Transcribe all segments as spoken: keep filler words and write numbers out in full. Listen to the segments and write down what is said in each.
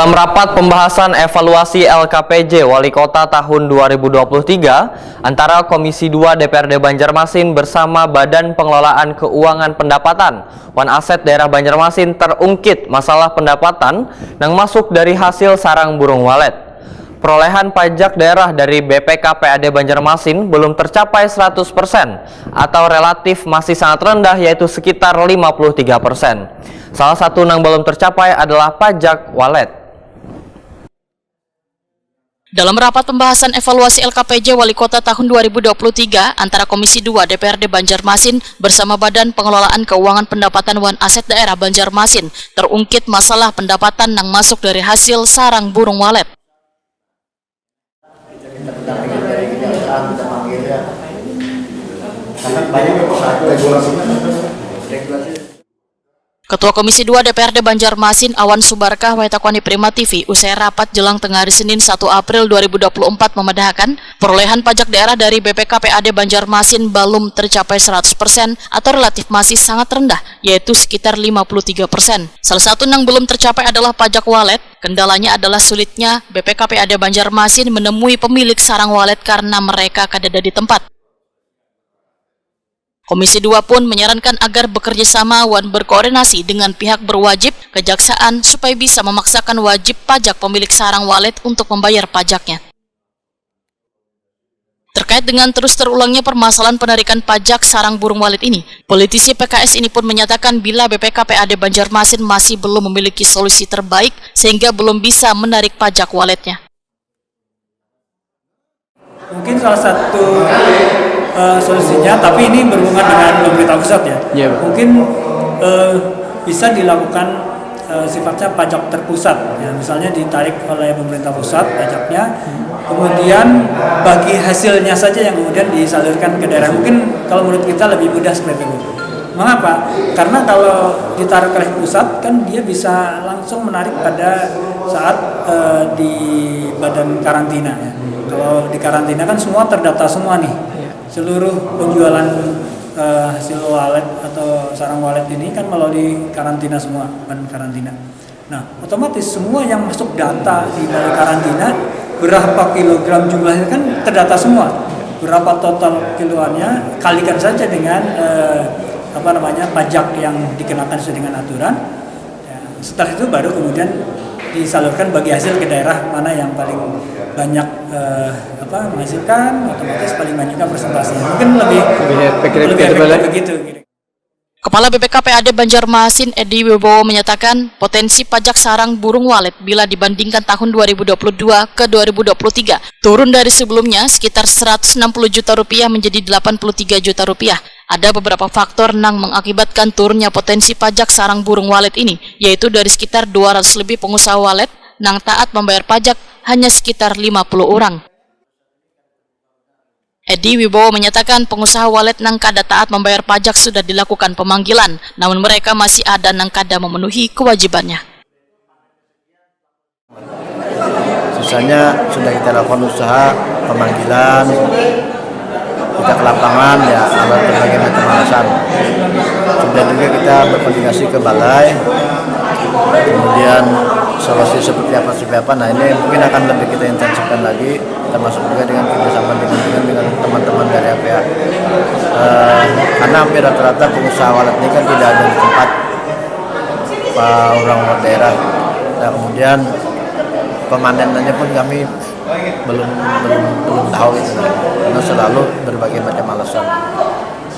Rapat pembahasan evaluasi L K P J Wali Kota tahun dua ribu dua puluh tiga antara Komisi dua D P R D Banjarmasin bersama Badan Pengelolaan Keuangan Pendapatan wan Aset Daerah Banjarmasin terungkit masalah pendapatan nang masuk dari hasil sarang burung walet. Perolehan pajak daerah dari B P K P A D Banjarmasin belum tercapai seratus persen atau relatif masih sangat rendah, yaitu sekitar lima puluh tiga persen. Salah satu nang belum tercapai adalah pajak walet. Dalam rapat pembahasan evaluasi L K P J Wali Kota tahun dua ribu dua puluh tiga antara Komisi dua D P R D Banjarmasin bersama Badan Pengelolaan Keuangan Pendapatan wan Aset Daerah Banjarmasin, terungkit masalah pendapatan nang masuk dari hasil sarang burung walet. Ketua Komisi dua D P R D Banjarmasin, Awan Subarkah, waitakwani Prima T V, usai rapat jelang tengah hari Senin satu April dua ribu dua puluh empat, memadahakan perolehan pajak daerah dari B P K P A D Banjarmasin balum tercapai seratus persen atau relatif masih sangat rendah, yaitu sekitar lima puluh tiga persen. Salah satu nang belum tercapai adalah pajak walet. Kendalanya adalah sulitnya B P K P A D Banjarmasin menemui pemilik sarang walet karena mereka kadada di tempat. Komisi dua pun menyarankan agar bekerja sama wan berkoordinasi dengan pihak berwajib, kejaksaan, supaya bisa memaksakan wajib pajak pemilik sarang walet untuk membayar pajaknya. Terkait dengan terus terulangnya permasalahan penarikan pajak sarang burung walet ini, politisi P K S ini pun menyatakan bila B P K P A D Banjarmasin masih belum memiliki solusi terbaik sehingga belum bisa menarik pajak waletnya. Mungkin salah satu eh, solusinya, tapi ini berhubungan dengan pemerintah pusat ya. Iya, Pak. Mungkin eh, bisa dilakukan eh, sifatnya pajak terpusat. Ya, misalnya ditarik oleh pemerintah pusat pajaknya, kemudian bagi hasilnya saja yang kemudian disalurkan ke daerah. Mungkin kalau menurut kita lebih mudah seperti itu. Mengapa? Karena kalau ditarik oleh pusat kan dia bisa langsung menarik pada saat eh, di badan karantina ya. Kalau di karantina kan semua terdata semua nih. Seluruh penjualan eh, hasil walet atau sarang walet ini kan melalui karantina semua, badan karantina. Nah, otomatis semua yang masuk data di balai karantina, berapa kilogram jumlahnya kan terdata semua. Berapa total kiloannya, kalikan saja dengan eh, apa namanya, pajak yang dikenakan sesuai dengan aturan. Ya, setelah itu baru kemudian disalurkan bagi hasil ke daerah mana yang paling banyak eh, apa menghasilkan, otomatis paling banyak juga persentasenya. Mungkin lebih Lebih efektif lebih gitu, efektif Bala? Begitu. Gitu. Kepala B P K P A D Banjarmasin, Edi Wibowo, menyatakan potensi pajak sarang burung walet bila dibandingkan tahun dua ribu dua puluh dua ke dua ribu dua puluh tiga turun dari sebelumnya sekitar seratus enam puluh juta rupiah menjadi delapan puluh tiga juta rupiah. Ada beberapa faktor nang mengakibatkan turunnya potensi pajak sarang burung walet ini, yaitu dari sekitar dua ratus lebih pengusaha walet nang taat membayar pajak hanya sekitar lima puluh orang. Edi Wibowo menyatakan pengusaha walet nang kada taat membayar pajak sudah dilakukan pemanggilan, namun mereka masih ada nang kada memenuhi kewajibannya. Sisanya sudah kita lakukan usaha pemanggilan, kita ke lapangan ya, alat berbagai macam alasan. Kemudian juga kita berkomunikasi ke balai, kemudian solusi seperti apa, seperti apa. Nah, ini mungkin akan lebih kita intensifkan lagi, termasuk juga dengan kerjasama dengan dengan, dengan teman-teman dari A P A. Eh, karena hampir rata-rata pengusaha walet ini kan tidak ada di tempat, Pak, orang luar daerah. Nah, kemudian pemanenannya pun kami belum belum belum tahu itu, karena selalu berbagai macam alasan.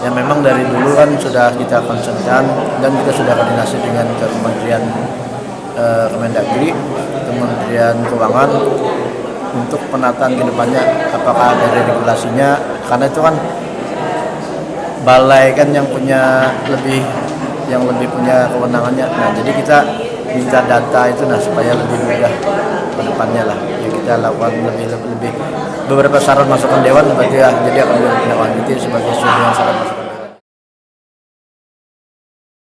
Ya, memang dari dulu kan sudah kita concernkan dan kita sudah koordinasi dengan Kementerian eh, Kemendagri, Kementerian Keuangan untuk penataan ke depannya, apakah ada regulasinya, karena itu kan balai kan yang punya lebih yang lebih punya kewenangannya. Nah, jadi kita minta data itu, nah, supaya lebih mudah ke depannya lah. Ya, kita lakukan lebih lebih, lebih beberapa saran masukan dewan, berarti ya, jadi akan kita lanjuti sebagai sesuai dengan saran masukan.